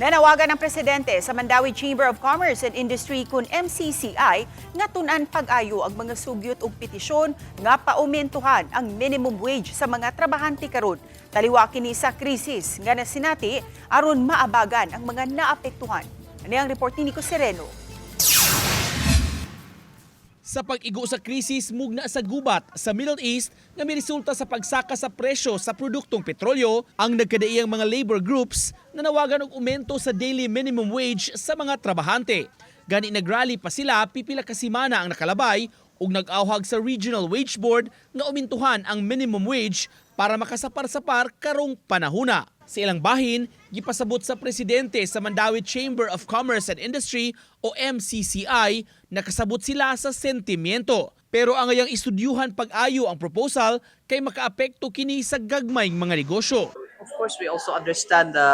Nanawagan ang presidente sa Mandaue Chamber of Commerce and Industry kun MCCI nga tun-an pag-ayo ang mga sugyot ug petisyon nga paumentuhan ang minimum wage sa mga trabahante karon. Taliwa kini sa krisis nga nasinati aron maabagan ang mga naapektuhan. Ani ang report ni Nico Sereno. Sa pag-igo sa krisis mugna sa gubat sa Middle East nga miresulta sa pagsaka sa presyo sa produktong petrolyo, ang nagkadaiyang mga labor groups nanawagan og aumento sa daily minimum wage sa mga trabahante. Gani nagrally pa sila pipila ka semana ang nakalabay ug nag-awhag sa Regional Wage Board nga umintuhan ang minimum wage para makasapar-sapar karong panahuna. Sa ilang bahin, gipasabot sa presidente sa Mandaue Chamber of Commerce and Industry o MCCI, nakasabot sila sa sentimiento. Pero angayang istudyuhan pag-ayo ang proposal kay makaapekto kini sa gagmayng mga negosyo. Of course, we also understand the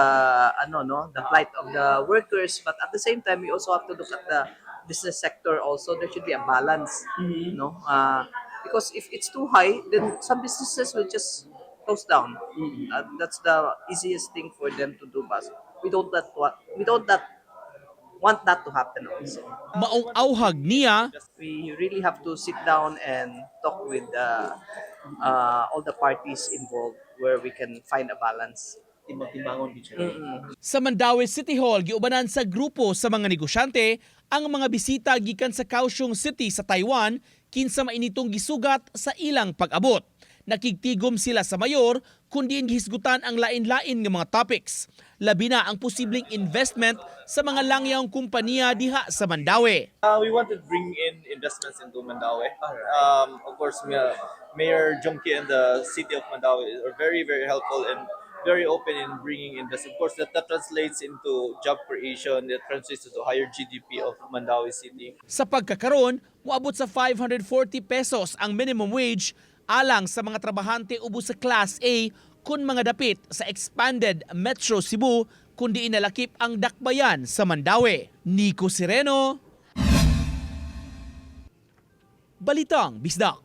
ano, no, the plight of the workers, but at the same time, we also have to look at the business sector also. There should be a balance, no, because if it's too high, then some businesses will just close down. That's the easiest thing for them to do, but we don't that want that to happen also. Maong auhag niya, We really have to sit down and talk with all the parties involved where we can find a balance. Timbang-timbangon gid siya. Sa Mandaue City Hall, giubanan sa grupo sa mga negosyante ang mga bisita gikan sa Kaohsiung City sa Taiwan kinsa mainitong gisugat sa ilang pag-abot. Nakigtigom sila sa mayor kun diin gihisgutan ang lain-lain nga mga topics. Labi na ang posibleng investment sa mga langyang kumpanya diha sa Mandaue. We want to bring in investments into Mandaue. Of course, Mayor Jonkie and the city of Mandaue are very, very helpful and very open in bringing investment. Of course, that translates into job creation, that translates into higher GDP of Mandaue City. Sa pagkakaron, moabot sa 540 pesos ang minimum wage alang sa mga trabahante ubos sa Class A kun mga dapit sa expanded Metro Cebu kun diin nalakip ang dakbayan sa Mandaue. Nico Sereno, Balitang Bisdak.